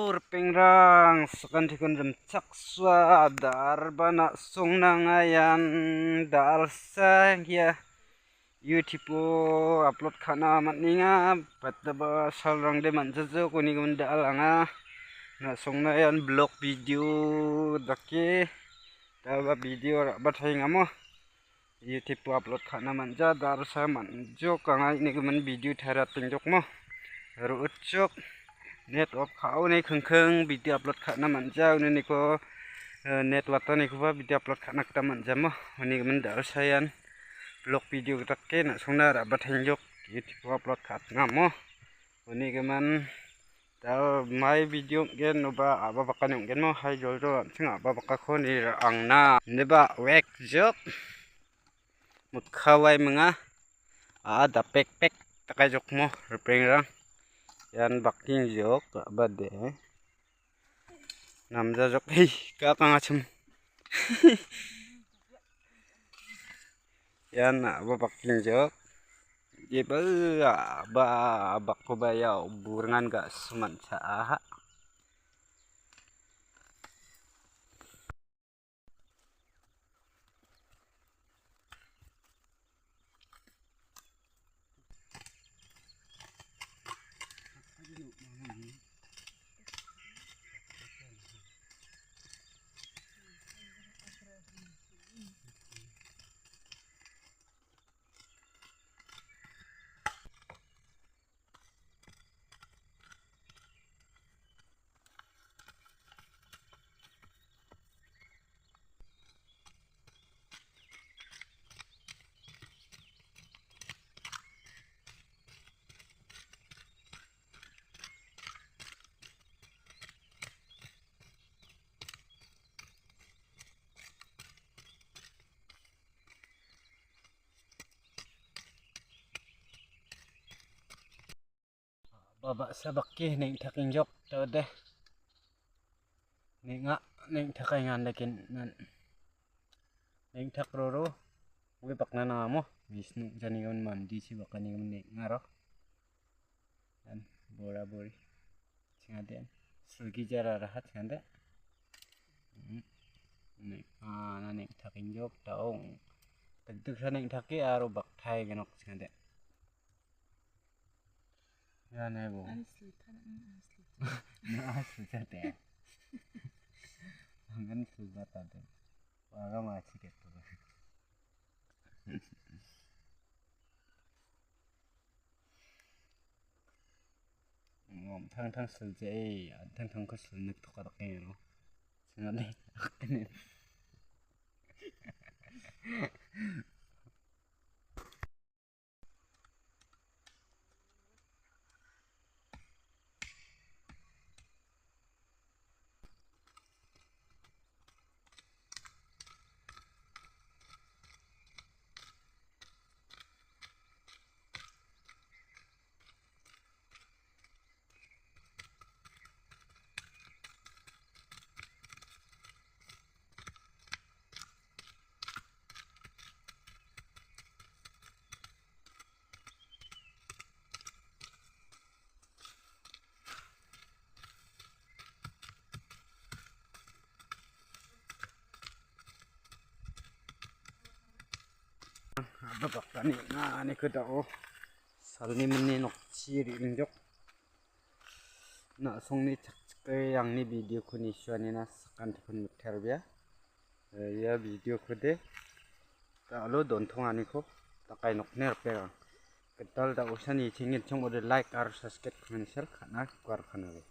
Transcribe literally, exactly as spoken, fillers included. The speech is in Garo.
Ripengrang, sakantikon rimchaksoa, darba na·songnanga ian dalsa ia YouTube-o upload ka·na man·enga. Bataba salrangde man·jajok, unigimin da·al anga. Na·songna ian blog video dake, daba video ra·bataengamo. YouTube-o upload ka·na man·ja, darsa man·jok anga, unigimin video tariatengjokmo. Ro·itjok, net off ka·oni kingking video upload ka·na man·ja, uniko, eh, net watanikoba video upload ka·na gita man·jamo. Unigimin darsa ian blog video dake na·songna ra·bataengjok, YouTube-o upload ka·atengamo. Unigimin da mai video ong·gen oba a·ba bakani ong·genmo, hai joljol an·ching a·ba bakako ni ra·angna. Indiba wekjok. Mikka wai menga. A dapekpek dakaijokmo ripengrang. Ian baking jok a·bade. Namjajok. Hei, kakangachim. Ian a·ba baking jok. Jeba a·ba bakkoba ia buringan ga·suman cha·aha. Ba ba·sa bake neng·takengjok ta·ode. Neng·a, neng·takaengan lekin nan. Neng·takroro. Ue bakna nangamo. Wisnu janigimin mandi si bakanigimin neng·aro. An bora bori. Chingade an. Sulgi jara rahat chingade. Hmm. Neng-, ah, na neng·takengjok ta ong. Dikdiksa neng·take aro baktae genok chingade. Ia ne bo. An sultan, an sultan. Na sultan te. An sultan te. Waga ma chiket to. Ngom tang tang sul je, an tang tang ko sul nek to ka dak ne ro. Singane. Aba bakani na·ani kedao salni mini nokchi re·ingjok. Na·songni chakchike angni video-ko nisuanina sakantikon mitarbia. Eh, ia video-kode da·alo dontonganiko dakai nokni ripengrang. Gital da·osani chenggenchim ode like aro subscribe-ko mansel ka·na guar kanabe.